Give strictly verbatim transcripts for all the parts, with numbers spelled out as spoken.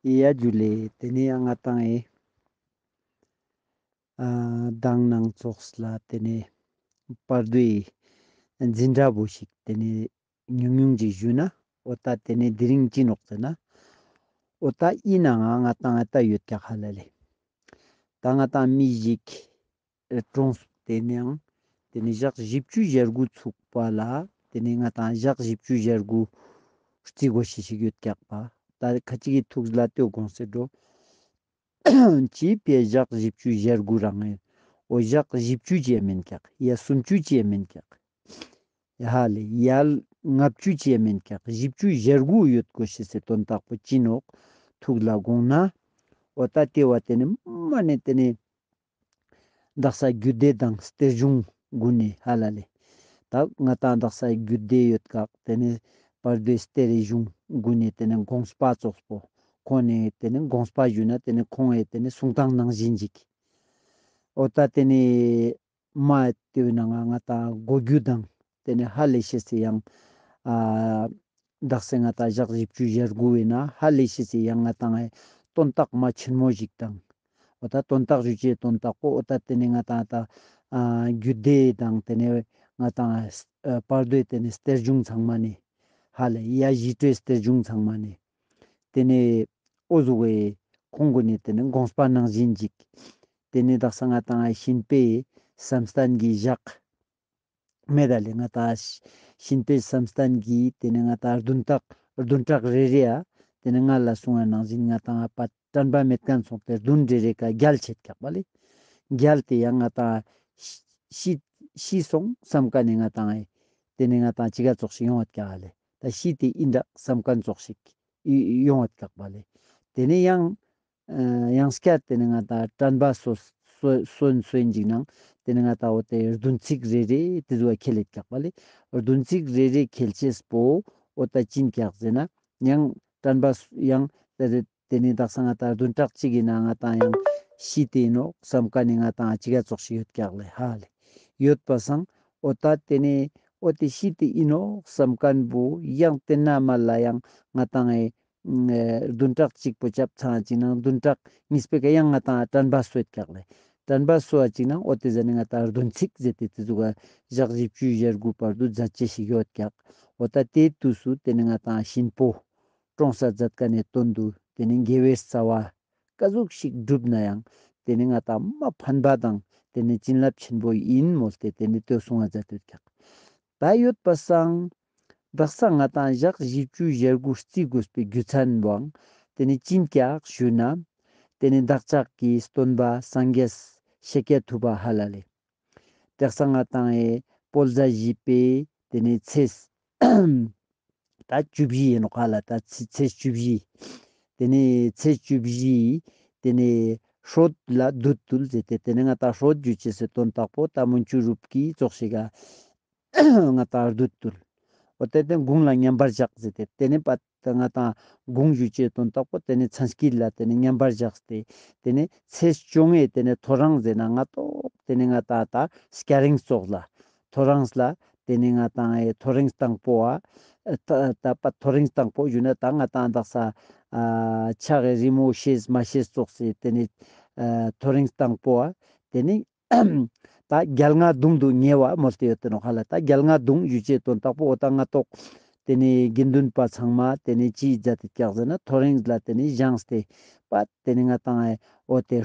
ཡ་ཇུ་ལེ། ཏེ་ནེ་ཡང་ང་ཏང་ཨེ་ཨ་མདང་ནང་ཙོགས་ལ་ཏེ་ནེ་བར་དོའི་འཛིན་གྲྭ་བོ་ཞིག་ཏེ་ནེ་ཉུང་ཉུང་ཅིག་ཞུས་ན། འོ་ད་ཏེ་ནེ་དེ་རིང་ཅི་ནོག་ཟེར་ན། འོ་ད་ཨི་ནང་ང་ང་ཏང་ཨ་ད་ཡོད་ཀྱག་ཧ་ལ་ལེ། ད་ང་ཏང་མི་ཞིག་ཨེ་གྲོངས་ཏེ་ནེ་ཡང་ཏེ་ནེ་ཞག་བཞི་བཅུ་ཞེ་དགུ་ཚུགས་པ་ལ་ཏེ་ནེ་ང་ཏང་ཞག་བཞི་བཅུ་ཞེ་དགུ་རྩི་དགོས་ཤེས་ཤིག་ཡོད་ཀྱག་པ། ད་ཁ་ཅིག་གི་ཐུགས་ལ་ལྟོས་དགོངས་སེ་འགྲོ། ཅི་ཕི་ཞག་བཞི་བཅུ་ཞེ་དགུ་རང་ཨིན། འོ་ཞག་བཞི་བཅུ་ཅིའ་མེན་ཀྱག། ཡ་སུམ་ཅུ་ཅིའ་མེན་ཀྱག། ཡ་ཧ་ལེ། ཡ་ལྔ་བཅུ་ཅིའ་མེན་ཀྱག། བཞི་བཅུ་ཞེ་དགུ་ཡོད་དགོས་ཤེས་སི་དོན་དག་པོ་ཅི་ནོག་ཐུགས་ལ་དགོངས་ན། འོ་ད་ཏེ་བ་ཏེ་ནེ་མ་ནེ་ཏེ་ནེ་དག་ས་རྒྱུད་སྡེ་དང་གཏེར་གཞུང་གུན་ནེ་ཧ་ལ་ལེ། ད་ང་ཏང་དག་ས་རྒྱུད་སྡེ་ཡོད་ཀྱག། ཏེ་ནེ་བར་དོའི་གཏེར་གཞུང་གུན་ནེ་ཏེ་ནེ་དགོངས་པ་ཙོགས་པོ་ཁོང་ངི་ཏེ་ནེ་དགོངས་པ་ཞུས་ན་ཏེ་ནེ་ཁོང་ངི་ཏེ་ནེ་གསུང་སྟངས་ནང་བཞིན་ཅིག། འོ་ད་ཏེ་ནེ་མ་ཏེའི་ནང་ང་ང་ཏང་གོ་རྒྱུ་དང་ཏེ་ནེ་ཧ་ལས་ཤེས་སི་ཡང་ཨ་དག་ས་ང་ཏང་ཞག་བཞི་བཅུ་ཞེ་དགུ་ཨིན་ན་ཧ་ལས་ཤེས་སི་ཡང་ང་ཏང་ཨེ་དོན་དག་མ་ཆེན་མོ་ཞིག་དང་། འོ་ད་དོན་དག་ཞུ་ཅེས་དོན་དག་པོ་འོ་ད་ཏེ་ནེ་ང་ཏང་ད་ཨ་རྒྱུད་སྡེ་དང་ཏེ་ནེ་ང་ཏང་ཨ་བར་དོའི་ཏེ་ནེ་གཏེར་གཞུང་ཚང་མ་ནེ་ཧ་ལས་ཡ་ཞི་ཁྲོའི་གཏེར་གཞུང་ཚང་མ་ནེ་ཏེ་ནེ་འོ་ཟུག་གི་ཁོང་གུན་ནེ་ཏེ་ནེ་དགོངས་པ་ནང་བཞིན་ཅིག། ཏེ་ནེ་དག་ས་ང་ཏང་ཨེ་གཤིན་པོའི་བསམ་གཏན་གྱི་ཞག་མེད་ད་ལེ། ང་ཏང་གཤིན་པོའི་བསམ་གཏན་གྱི་ཏེ་ནེ་ང་ཏང་བདུན་ཕྲག་བདུན་ཕྲག་རེ་རེའ་ཏེ་ནེ་ང་ལ་གསུངས་པ་ནང་བཞིན་ང་ཏང་ཨ་པ་དྲན་པ་མེད་མཁན་སོང་སྟེ་བདུན་རེ་རེ་ཀ་བརྒྱལ་ཆེད་ཀྱག་པ་ལེ། བརྒྱལ་ཏེ་ཡང་ང་ཏང་ཤི་ཤི་སོང་བསམ་མཁན་ནི་ང་ཏང་ཨེ་ཏེ་ནེ་ང་ཏང་ཅི་ག་ཙོགས་ཤིག་ཡོང་བད་ཀྱག་ལེ། ད་ཤི་སྟེ་ཨིན་དྲག་བསམ་མཁན་ཙོགས་ཤིག་ཡོང་བད་ཀྱག་པ་ལེ། ཏེ་ནེ་ཡང་ཨ་ཡང་སྐྱར་ཏེ་ནེ་ང་ཏང་དྲན་པ་སོ་སོ་སོན་སོན་ཅིག་ནང་ཏེ་ནེ་ང་ཏང་འོ་ཏེ་བདུན་ཚིགས་རེ་རེ་ཏེ་ཟུག་ཁེལ་ལེད་ཀྱག་པ་ལེ། བདུན་ཚིགས་རེ་རེ་ཁེལ་ཅེས་པོ་འོ་ད་ཅི་ཨིན་ཀྱག་ཟེར་ན་ཡང་དྲན་པ་སོ་ཡང་ཏེ་ཏེ་ནེ་དག་ས་ང་ཏང་བདུན་ཕྲག་གཅིག་གི་ནང་ང་ཏང་ཡང་ཤི་སྟེ་ཨིན་ནོག་བསམ་མཁན་ནི་ང་ཏང་ཅི་ག་ཙོགས་ཤིག་ཡོད་ཀྱག་ལེ་ཧ་ལེ། ཡོད་པ་སང་འོ་ད་ཏེ་ནེ་འོ་ཏེ་ཤི་སྟེ་ཨིན་ནོག་བསམ་མཁན་བོ་ཡང་ཏེ་ན་མ་ལ་ཡང་ང་ཏང་ཨེ་ཨ་བདུན་ཕྲག་གཅིག་པོ་རྐྱབ་ཚར་ཅིག་ནང་བདུན་ཕྲག་གཉིས་པའི་ཀ་ཡང་ང་ཏང་དྲན་པ་སོད་ཀྱག་ལེ། དྲན་པ་སོ་བ་ཅིག་ནང་འོ་ཏེ་ཟ་ནེ་ང་ཏང་བདུན་ཚིགས་ཟེར་ཏེ་ཏེ་ཟུག་ག་ཞག་བཞི་བཅུ་ཞེ་དགུ་བར་དུ་མཛད་ཅེས་ཤིག་ཡོད་ཀྱག། འོ་ད་ཏེའི་དུས་སུ་ཏེ་ནེ་ང་ཏང་གཤིན་པོ་གྲོངས་ས་མཛད་མཁན་ནི་དོན་དུ་ཏེ་ནེ་དགེ་བའི་རྩ་བ་ཀ་ཟུག་ཞིག་བསྒྲུབས་ན་ཡང་ཏེ་ནེ་ང་ཏང་མ་ཕན་པ་དང་ཏེ་ནེ་བྱིན་རླབས་ཆེན་པོ་ཨིན་མོལ་ཏེ་ཏེ་ནེ་ལྟོས་གསུང་བ་མཛད་དུག་ཀྱག། ད་ཡོད་པ་སང་དག་ས་ང་ཏང་ཞག་བཞི་བཅུ་ཞེ་དགུ་རྩི་དགོས་པའི་རྒྱུ་མཚན་བོའང་ཏེ་ནེ་ཅི་ཨིན་ཀྱག་ཞུ་ན་ཏེ་ནེ་བདག་ཅག་གི་སྟོན་པ་སངས་རྒྱས་ཤཱཀྱ་ཐུབ་པ་ཧ་ལ་ལེ། དག་ས་ང་ཏང་ཨེ་བོད་ཟླ་བཞི་པའི་ཏེ་ནེ་ཚེས་ད་བཅུ་བཞི་ཨིན་ནོག་ཧ་ལ། ད་ཚེས་ཚེས་བཅུ་བཞི། ཏེ་ནེ་ཚེས་བཅུ་བཞི་ཏེ་ནེ་སྲོད་ལ་བདུད་བཏུལ་ཟེར་ཏེ་ཏེ་ནེ་ང་ཏང་སྲོད་ཞུ་ཅེས་སི་དོན་དག་པོ་ད་མུན་ཆུ་རུབ་ཀྱི་ཙོགས་ཤིག་ག་ང་ཏང་བདུད་བཏུལ། འོ་ཏེ་ཏེ་དགུང་ལ་མཉམ་པར་བཞག་ཟེར་ཏེ་ཏེ་ནེ་པ་ད་ང་ཏང་དགུང་ཞུ་ཅེས་དོན་དག་པོ་ཏེ་ནེ་མཚན་དཀྱིལ་ལ་ཏེ་ནེ་མཉམ་པར་བཞག་སྟེ་ཏེ་ནེ་ཚེས་བཅོ་ལྔའི་ཏེ་ནེ་ཐོ་རངས་ཟེར་ན་ང་ཏོག་ཏེ་ནེ་ང་ཏང་ད་སྐྱ་རེངས་ཙོགས་ལ་ཐོ་རངས་ལ་ཏེ་ནེ་ང་ཏང་ཨེ་ཐོ་རེངས་དང་པོ་བ་ཨ་ད་ད་པ་ཐོ་རེངས་དང་པོ་ཞུ་ན་ད་ང་ཏང་དག་ས་ཨ་ཕྱག་གི་རི་མོ་ཤེས་མ་ཤེས་ཙོགས་སེ་ཏེ་ནེ་ཨ་ཐོ་རེངས་དང་པོ་བ་ཏེ་ནེ་ད་རྒྱལ་རྔ་གདུང་དུ་ཉེ་བ་མོལ་ཏེ་ཡོད་དེ་ནོག་ཧ་ལ། ད་རྒྱལ་རྔ་གདུང་ཞུ་ཅེས་དོན་དག་པོ་འོ་ད་ང་ཏོག་ཏེ་ནེ་དགེ་འདུན་པ་ཚང་མ་ཏེ་ནེ་ཅི་མཛད་དེ་ཀྱག་ཟེར་ན་ཐོ་རེངས་ལ་ཏེ་ནེ་བཞེངས་ཏེ་པ་ཏེ་ནེ་ང་ཏང་ཨེ་འོ་ཏེ་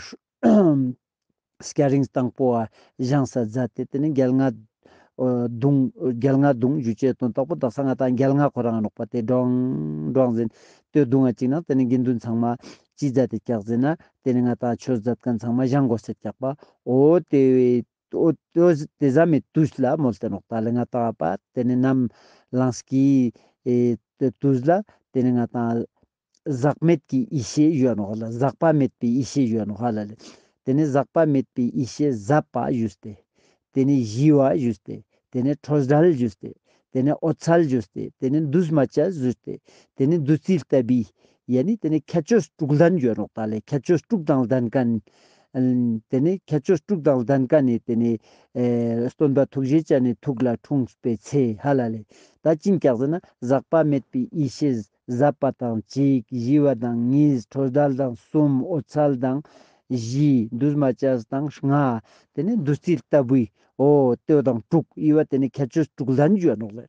སྐྱ་རེངས་དང་པོ་བ་བཞེངས་ས་མཛད་དེ་ཏེ་ནེ་རྒྱལ་རྔ་ཨོ་གདུང་རྒྱལ་རྔ་གདུང་ཞུ་ཅེས་དོན་དག་པོ་དག་ས་ང་ཏང་རྒྱལ་རྔ་ཁོ་རང་ནོག་པ་ཏེ་སྒྲོང་སྒྲོང་ཟེར་ཏེ་གདུང་ང་ཅིག་ནང་ཏེ་ནེ་དགེ་འདུན་ཚང་མ་ཅི་མཛད་དེ་ཀྱག་ཟེར་ན་ཏེ་ནེ་ང་ཏང་ཆོས་མཛད་མཁན་ཚང་མ་བཞེངས་དགོས་ཟེར་ཀྱག་པ། འོ་ཏེ་འོ་ཏེ་ཟ་མའི་དུས་ལ་མོལ་ཏེ་ནོག་ད་ལེ་ང་ཏང་པ་ཏེ་ནེ་ནམ་ལངས་ཀྱི་ཨེ་དུས་ལ་ཏེ་ནེ་ང་ཏང་ཟག་མེད་ཀྱི་ཡེ་ཤེས་ཞུའ་ནོག་ཧ་ལ། ཟག་པ་མེད་པའི་ཡེ་ཤེས་ཞུའ་ནོག་ཧ་ལ་ལེ། ཏེ་ནེ་ཟག་པ་མེད་པའི་ཡེ་ཤེས་ཟབ་པ་ཞུས་ཏེ། ཏེ་ནེ་ཞི་བ་ཞུས་ཏེ། ཏེ་ནེ་སྤྲོས་བྲལ་ཞུས་ཏེ། ཏེ་ནེ་འོད་གསལ་ཞུས་ཏེ། ཏེ་ནེ་འདུས་མ་བྱས་ཞུས་ཏེ། ཏེ་ནེ་བདུད་རྩི་ལྟ་བུའི་ཡ་ནི་ཏེ་ནེ་ཁྱད་ཆོས་དྲུག་ལྡན་ཞུའ་ནོག་ད་ལེ། ཁྱད་ཆོས་དྲུག་དང་ལྡན་མཁན་ ཏེ་ནེ་ཁྱད་ཆོས་དྲུག་དང་ལྡན་ཁན་ནི་ཏེ་ནེ་ཨེ་སྟོན་པ་ཐུགས་རྗེ་ཅན་ནི་ཐུགས་ལ་འཁྲུངས་པའི་ཚེ་ཧ་ལ་ལེ། ད་ཅི་ཨིན་ཀྱག་ཟེར་ན་ཟག་པ་མེད་པའི་ཡེ་ཤེས་ཟབ་པ་དང་གཅིག། ཞི་བ་དང་གཉིས། འཕྲོས་བྲལ་དང་གསུམ། འོད་གསལ་དང་བཞི། འདུས་མ་བྱས་དང་ལྔ། ཏེ་ནེ་བདུད་རྩི་ལྟ་བུའི་འོ་ཏེ་བོ་དང་དྲུག་ཡོད་པ་ཏེ་ནེ་ཁྱད་ཆོས་དྲུག་ལྡན་ཞུ་ནོག་ལེ།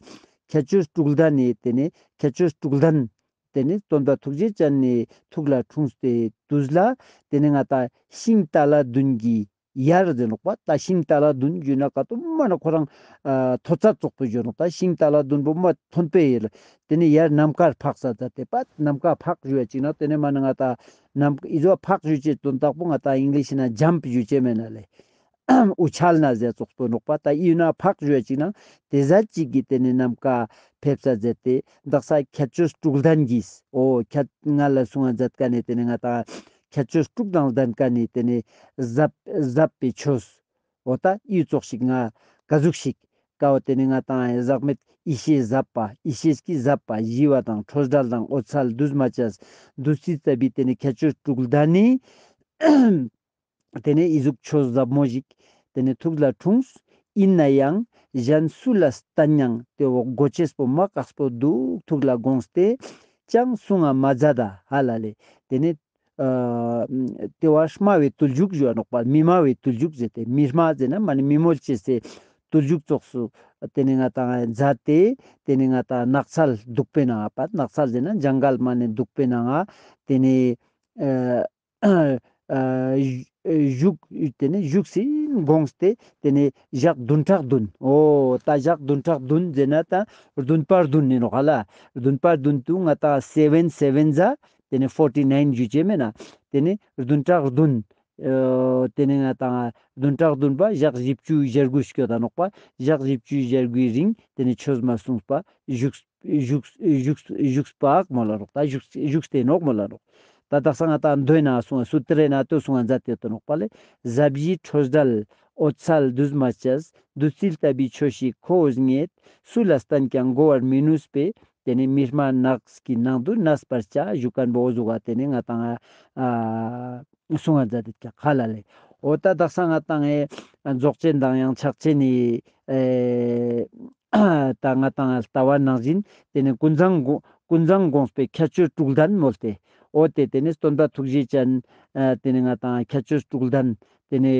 ཁྱད་ཆོས་དྲུག་ལྡན་ནི་ཏེ་ནེ་ཁྱད་ཆོས་དྲུག་ལྡན་ཏེ་ནེ་སྟོན་པ་ཐུགས་རྗེ་ཅན་ནི་ཐུགས་ལ་འཁྲུངས་ཏེ་དུས་ལ་ཏེ་ནེ་ང་ཏང་ཤིང་ཏ་ལ་བདུན་གྱི་ཡར་ཟེར་ནོག་པ། ད་ཤིང་ཏ་ལ་བདུན་ཞུ་ན་ཀ་ཏོ་མ་ན་ཁོ་རང་ཨ་མཐོ་ཚད་ཙོགས་པོ་ཞུ་ནོག། ད་ཤིང་ཏ་ལ་བདུན་པོ་མ་མཐོན་པོའི་ཡར་ཏེ་ནེ་ཡར་ནམ་མཁར་འཕགས་ས་མཛད་དེ་པ་ནམ་མཁའ་འཕགས་ཞུ་བ་ཅིག་ན་ཏེ་ནེ་མ་ན་ང་ཏང་ནམ་ཨི་ཟོ་འཕགས་ཞུ་ཅེས་དོན་དག་པོ་ང་ཏང་ཨིང་ལིཤ་ན་ཇམཔ་ཞུ་ཅེས་མེད་ན་ལེ། ཨུ་ཆལ་ན་ཟེར་ཙོགས་པོ་ནོག་པ། ད་ཨི་ན་འཕགས་ཞུ་བ་ཅིག་ན་ཏེ་ཟ་ཅིག་གི་ཏེ་ནེ་ནམ་མཁའ་ཕེབས་ས་མཛད་དེ་དག་ས་ཁྱད་ཆོས་དྲུག་ལྡན་གྱིས་འོ་ཁྱད་ང་ལ་གསུང་བ་མཛད་ཁན་ནི་ཏེ་ནེ་ང་ཏང་ཁྱད་ཆོས་དྲུག་དང་ལྡན་ཁན་ནི་ཏེ་ནེ་ཟབ་ཟབ་པའི་ཆོས་འོ་ད་ཨི་ཙོགས་ཤིག་ང་ག་ཟུག་ཤིག་ཀ་བོ་ཏེ་ནེ་ང་ཏང་ཟག་མེད་ཡེ་ཤེས་ཟབ་པ་ཡེ་ཤེས་ཀྱི་ཟབ་པ་ཞི་བ་དང་འཕྲོས་བྲལ་དང་འོད་གསལ་འདུས་མ་བྱས་བདུད་རྩི་ལྟ་བུའི་ཏེ་ནེ་ཁྱད་ཆོས་དྲུག་ལྡན་ནི་ཏེ་ནེ་ཨི་ཟུག་ཆོས་ཟབ་མོ་ཞིག་ཏེ་ནེ་ཐུགས་ལ་འཁྲུངས། ཨིན་ན་ཡང་གཞན་སུ་ལ་བསྟན་ཡང་ཏེ་བོ་གོ་ཅེས་པོ་མ་ཀགས་པོ་འདུག་ཐུགས་ལ་དགོངས་ཏེ་ཅང་གསུང་ང་མ་མཛད་ད་ཧ་ལ་ལེ། ཏེ་ནེ་ཨ་ཏེ་བོ་སྨྲ་བའི་བརྟུལ་ཞུགས་ཞུ་བ་ནོག་པ། མི་སྨྲ་བའི་བརྟུལ་ཞུགས་ཟེར་ཏེ་མི་སྨྲ་ཟེར་ན་མ་ནེ་མི་མོལ་ཅེས་སི་བརྟུལ་ཞུགས་ཙོགས་སུ་ཏེ་ནེ་ང་ཏང་མཛད་དེ་ཏེ་ནེ་ང་ཏང་ནགས་ཚལ་སྡུག་པའི་ནང་ང་པ་ནགས་ཚལ་ཟེར་ན་ཇང་གལ་མ་ནེ་སྡུག་པའི་ནང་ང་ཏེ་ནེ་ཨ་ཨ་བཞུགས་ཏེ་ནེ་བཞུགས་སེ་དགོངས་ཏེ་ཏེ་ནེ་ཞག་བདུན་ཕྲག་བདུན། འོ་ད་ཞག་བདུན་ཕྲག་བདུན་ཟེར་ན་ད་བདུན་པ་བདུན་ནི་ནོག་ཧ་ལ། བདུན་པ་བདུན་དུ་ང་ཏང་སེ་བེན་སེ་བེན་ཟ་ཏེ་ནེ་ཕོར་ཊི་ནའིན་ཞུ་ཅེས་མེད་ན། ཏེ་ནེ་བདུན་ཕྲག་བདུན་ཨ་ཏེ་ནེ་ང་ཏང་བདུན་ཕྲག་བདུན་པ་ཞག་བཞི་བཅུ་ཞེ་དགུ་སྐྱོད་ད་ནོག་པ། ཞག་བཞི་བཅུ་ཞེ་དགུའི་རིང་ཏེ་ནེ་ཆོས་མ་གསུངས་པ་བཞུགས་བཞུགས་བཞུགས་བཞུགས་པ་མོལ་ལ་ནོག། ད་བཞུགས་བཞུགས་ཏེ་ནོག་མོལ་ལ་ནོག། ད་དག་ས་ང་ཏང་མདོའི་ནང་གསུངས་སུ་ཏྲའི་ནང་ལྟོས་གསུང་ང་མཛད་དེ་ཡོད་དོ་ནོག་པ་ལེ། ཟབ་ཞི་འཕྲོས་བྲལ་འོད་གསལ་འདུས་མ་བྱས། བདུད་རྩི་ལྟ་བུའི་ཆོས་ཤིག་ཁོ་བོས་རྙེད། སུ་ལ་བསྟན་ཀྱང་གོ་བར་མི་ནུས་པས། ཏེ་ནེ་མི་སྨྲ་ནགས་ཀྱི་ནང་དུ་གནས་པར་བྱ། ཞུ་ཁན་བོ་འོ་ཟུག་ག་ཏེ་ནེ་ང་ཏང་ཨ་གསུང་ང་མཛད་དེ་ཀྱག་ཧ་ལ་ལེ། འོ་ད་དག་ས་ང་ཏང་ཨེ་རྫོགས་ཆེན་དང་ཡང་ཕྱག་ཆེན་ནི་ཨེ་ད་ང་ཏང་ལྟ་བ་ནང་བཞིན་ཏེ་ནེ་ཀུན་བཟང་དགོངས་ཀུན་བཟང་དགོངས་པའི་ཁྱད་ཆོས་དྲུག་ལྡན་མོལ་ཏེ། འོ་ཏེ་ཏེ་ནེ་སྟོན་པ་ཐུགས་རྗེ་ཅན་ཨ་ཏེ་ནེ་ང་ཏང་ཁྱད་ཆོས་དྲུག་ལྡན་ཏེ་ནེ་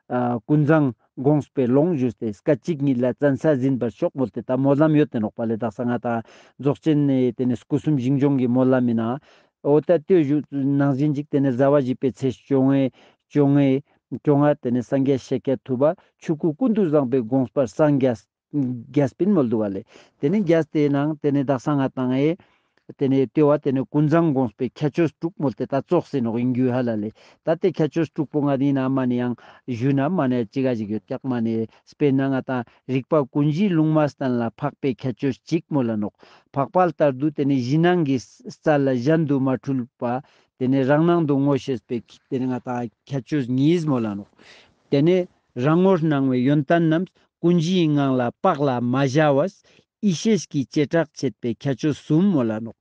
ཨ་ཀུན་བཟང་དགོངས་པའི་ལུང་ཞུས་ཏེ་སྐད་ཅིག་ཉིད་ལ་བཙན་ས་ཟིན་པར་ཤོག་མོལ་ཏེ་ད་སྨོན་ལམ་ཡོད་དེ་ནོག་པ་ལེ། དག་ས་ང་ཏང་རྫོགས་ཆེན་ནི་ཏེ་ནེ་སྐུ་གསུམ་ཞིང་སྦྱོང་གི་སྨོན་ལམ་ཨིན་ན། འོ་ད་ལྟོས་ཞུ་ནང་བཞིན་ཅིག་ཏེ་ནེ་ཟླ་བ་བཞི་པའི་ཚེས་བཅོ་ལྔའི་བཅོ་ལྔའི་བཅོ་ལྔ་ཏེ་ནེ་སངས་རྒྱས་ཤཱཀྱ་ཐུབ་པ་ཆོས་སྐུ་ཀུན་ཏུ་བཟང་པོའི་དགོངས་པར་སངས་རྒྱས་རྒྱས་པིན་མོལ་འདུག་ག་ལེ། ཏེ་ནེ་རྒྱས་ཏེ་ནང་ཏེ་ནེ་དག་ས་ང་ཏང་ཨེ་ཏེ་ནེ་ལྟོས་པ་ཏེ་ནེ་ཀུན་བཟང་དགོངས་པའི་ཁྱད་ཆོས་དྲུག་མོལ་ཏེ་ད་ཙོགས་སེ་ནོག་ཨིན་རྒྱུ་ཧ་ལ་ལེ། ད་ཏེ་ཁྱད་ཆོས་དྲུག་པོ་ང་ཏང་ཨིན་ན་མ་ནེ་ཡང་ཞུ་ན་མ་ནེ་ཅི་ག་ཞིག་ཡོད་ཀྱག་མ་ནེ་དཔེར་ན་ང་ཏང་རིག་པ་ཀུན་གཞིའི་ལུང་མ་བསྟན་ལ་འཕགས་པའི་ཁྱད་ཆོས་གཅིག་མོལ་ལ་ནོག། འཕགས་པ་ལྟར་དུ་ཏེ་ནེ་གཞི་སྣང་གི་རྩལ་ལ་གཞན་དུ་མ་འཁྲུལ་བ་ཏེ་ནེ་རང་སྣང་དུ་ངོ་ཤེས་པའི་ཏེ་ནེ་ང་ཏང་ཁྱད་ཆོས་གཉིས་མོལ་ལ་ནོག། ཏེ་ནེ་རང་ངོར་སྣང་བའི་ཡོན་ཏན་རྣམས་ཀུན་གཞིའི་ངང་ལ་བག་ལ་མ་ཞ་བས་ཡེ་ཤེས་ཀྱི་བྱེ་བྲག་ཕྱེད་པའི་ཁྱད་ཆོས་གསུམ་མོལ་ལ་ནོག།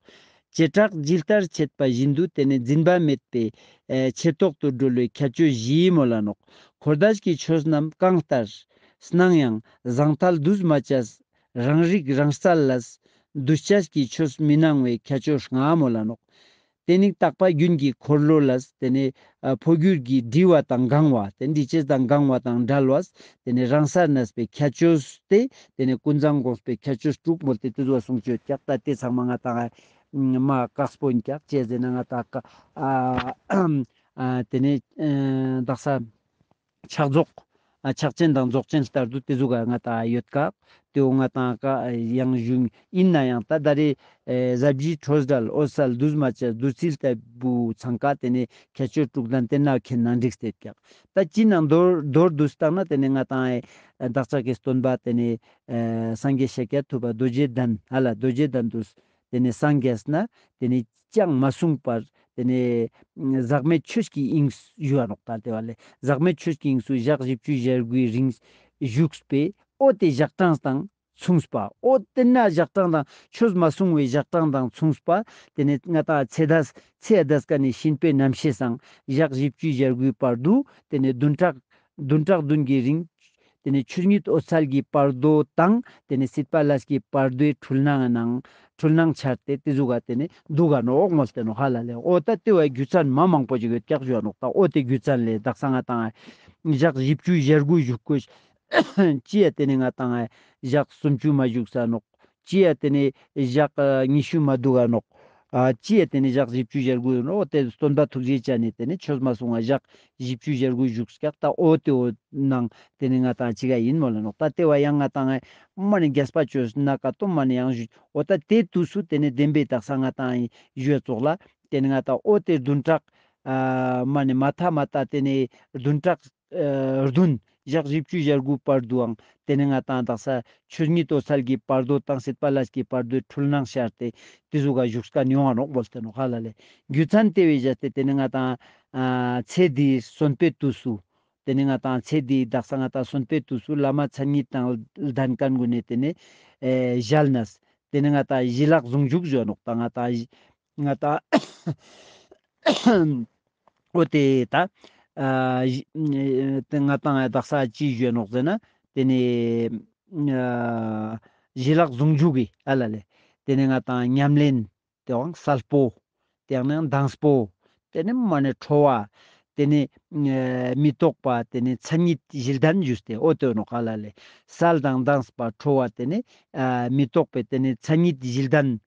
བྱེ་བྲག་ཇི་ལྟར་ཕྱེད་པ་བཞིན་དུ་ཏེ་ནེ་འཛིན་པ་མེད་པའི་ཨེ་ཆེ་ཐོག་ཏུ་གྲོལ་བའི་ཁྱད་ཆོས་བཞི་མོལ་ལ་ནོག། འཁོར་འདས་ཀྱི་ཆོས་རྣམས་གང་ལྟར་སྣང་ཡང་ཟང་ཐལ་འདུས་མ་བྱས། རང་རིག་རང་རྩལ་ལས་འདུས་བྱས་ཀྱི་ཆོས་མི་སྣང་བའི་ཁྱད་ཆོས་ལྔ་མོལ་ལ་ནོག། ཏེ་ནེ་རྟག་པ་རྒྱུན་གྱི་འཁོར་ལོ་ལས་ཏེ་ནེ་ཨ་འཕོ་འགྱུར་གྱི་འབྲི་བ་དང་གང་བ་ཏེ་འབྲི་ཅེས་དང་གང་བ་དང་བྲལ་བས་ཏེ་ནེ་རང་སར་གནས་པའི་ཁྱད་ཆོས་ཏེ་ཏེ་ནེ་ཀུན་བཟང་དགོངས་པའི་ཁྱད་ཆོས་དྲུག་མོལ་ཏེ་ཏེ་ཟུག་གསུངས་ཅོད་ཀྱག། ད་ཏེ་ཚང་མ་ང་ཏང་མ་ཀགས་པོ་ཨིན་ཀྱག་ཅི་ཟེར་ན་ང་ཏང་ཀ་ཨ་ཨ་ཏེ་ནེ་ཨ་དག་ས་ཕྱག་རྫོགས། ཨ་ཕྱག་ཆེན་དང་རྫོགས་ཆེན་ལྟར་དུ་ཏེ་ཟུག་ག་ང་ཏང་ཡོད་ཀ། ཏེ་བོ་ང་ཏང་ཀ་ཡང་ཞུ་ཨིན་ན་ཡང་ད་ད་རེ་ཨེ་ཟབ་ཞི་འཕྲོས་བྲལ་འོད་གསལ་འདུས་མ་བྱས་བདུད་རྩི་ལྟ་བུ་ཚང་ཀ་ཏེ་ནེ་ཁྱད་ཆོས་དྲུག་ལྡན་ཏེ་ན་ཁྱེད་ནང་འགྲིག་སྟེ་ཀྱག། ད་ཅི་ནང་མདོར་མདོར་བསྡུས་བཏང་ན་ཏེ་ནེ་ང་ཏང་ཨེ་བདག་ཅག་གི་སྟོན་པ་ཏེ་ནེ་ཨེ་སངས་རྒྱས་ཤཱཀྱ་ཐུབ་པ་རྡོ་རྗེ་གདན་ཧ་ལ་རྡོ་རྗེ་གདན་དུ་ཏེ་ནེ་སངས་རྒྱས་ན་ཏེ་ནེ་ཅང་མ་གསུངས་པར་ཏེ་ནེ་ཟག་མེད་ཆོས་ཀྱི་དབྱིངས་སུ་ཞུ་བ་ནོག། ད་ཏེ་བ་ལེ་ཟག་མེད་ཆོས་ཀྱི་དབྱིངས་སུ་ཞག་བཞི་བཅུ་ཞེ་དགུའི་རིང་བཞུགས་པས་འོ་ཏེ་ཞག་གྲངས་དང་ མཚུངས་པ། འོ་ཏེ་ན་ཞག་གྲངས་དང་ཆོས་མ་གསུངས་པའི་ཞག་གྲངས་དང་མཚུངས་པ། ཏེ་ནེ་ང་ཏང་ཚེ་འདས་ཚེ་འདས་ཀ་ནེ་གཤིན་པོའི་རྣམ་ཤེས་སང་ཞག་བཞི་བཅུ་ཞེ་དགུའི་བར་དུ་ཏེ་ནེ་བདུན་ཕྲག་བདུན་ཕྲག་བདུན་གྱི་རིང་། ཏེ་ནེ་ཆོས་ཉིད་འོད་གསལ་གྱི་བར་དོ་དང་ཏེ་ནེ་སྲིད་པ་ལས་ཀྱི་བར་དོའི་འཁྲུལ་སྣང་ནང་འཁྲུལ་སྣང་འཆར་ཏེ་ཏེ་ཟུག་ག་ཏེ་ནེ་འདུག་ག་ནོག་མོལ་ཏེ་ནོག་ཧ་ལ་ལེ། འོ་ད་ཏེ་བོའི་རྒྱུ་མཚན་མ་མང་པོ་ཞིག་ཡོད་ཀྱག་ཞུ་ནོག། ད་འོ་ཏེ་རྒྱུ་མཚན་ལེ་དག་ས་ང་ཏང་ཞག་བཞི་བཅུ་ཞེ་དགུ་བཞུགས་དགོས། ཅི་ཡ་ཏེ་ནེ་ང་ཏང་ཞག་སུམ་ཅུ་མ་བཞུགས་ས་ནོག། ཅི་ཡ་ཏེ་ནེ་ཞག་ཉི་ཤུ་མ་འདུག་ག་ནོག། ཨ་ཅི་ཡ་ཏེ་ནེ་ཞག་བཞི་བཅུ་ཞེ་དགུ་ནོག། འོ་ཏེ་སྟོན་པ་ཐུགས་རྗེ་ཅན་ནེ་ཏེ་ནེ་ཆོས་མ་གསུངས་པ་ཞག་བཞི་བཅུ་ཞེ་དགུ་བཞུགས་ཀྱག། ད་འོ་ཏེ་འོ་ནང་ཏེ་ནེ་ང་ཏང་ཅི་ག་ཡིན་མོལ་ནོག། ད་ཏེ་བོ་ཡང་ང་ཏང་མ་ནེ་རྒྱས་པ་ཅོས་ན་ཀ་ཏོ་མ་ནེ་ཡང་ཞུ་འོ་ད་ཏེ་དུས་སུ་ཏེ་ནེ་བདེན་པའི་དག་ས་ང་ཏང་ཞུ་ཙོགས་ལ་ཏེ་ནེ་ང་ཏང་འོ་ཏེ་བདུན་ཕྲག་ཨ་མ་ནེ་མ་ཐ་མ་ད་ཏེ་ནེ་བདུན་ཕྲག་ཨ་བདུན་ཞག་བཞི་བཅུ་ཞེ་དགུ་བར་དུའང་ཏེ་ནེ་ང་ཏང་དག་ས་ཆོས་ཉིད་འོད་གསལ་གྱི་བར་དོ་དང་སྲིད་པ་ལས་ཀྱི་བར་དོའི་འཁྲུལ་སྣང་ཤར་ཏེ་ཏེ་ཟུག་ག་བཞུགས་ཀ་ནི་ཡོང་ང་ནོག་མོལ་ཏེ་ནོག་ཧ་ལ་ལེ། རྒྱུ་མཚན་ཏེ་བོའི་བཞག་སྟེ་ཏེ་ནེ་ང་ཏང་ཨ་ཚེ་འདིའི་གསོན་པོའི་དུས་སུ། ཏེ་ནེ་ང་ཏང་ཚེ་འདིའི་དག་ས་ང་ཏང་གསོན་པོའི་དུས་སུ་བླ་མ་མཚན་ཉིད་དང་ལྡན་མཁན་གུན་ནེ་ཏེ་ནེ་ཨེ་ཞལ་ནས་ཏེ་ནེ་ང་ཏང་ཞི་ལྷག་ཟུང་འཇུག་ཞུ་ནོག། ད་ང་ཏང་ང་ཏང་འོ་ཏེ་ད་ཨ་ཞི་ཏེ་ང་ཏང་དག་ས་ཅི་ཞུ་ནོག་ཟེར་ན་ཏེ་ནེ་ཨ་ཞི་ལྷག་ཟུང་འཇུག་གི་ཧ་ལ་ལེ། ཏེ་ནེ་ང་ཏང་ཉམས་ལེན་ཏེའང་གསལ་པོ། ཏེ་ནེ་དྭངས་པོ། ཏེ་ནེ་མ་ནེ་ཁྲོ་བ། ཏེ་ནེ་ཨ་མི་རྟོག་པ་ཏེ་ནེ་མཚན་ཉིད་བཞི་ལྡན་ཞུས་ཏེ་འོ་ཏེ་ནོག་ཧ་ལ་ལེ། གསལ་དང་དྭངས་པ་ཁྲོ་བ་ཏེ་ནེ་ཨ་མི་རྟོག་པའི་ཏེ་ནེ་མཚན་ཉིད་བཞི་ལྡན་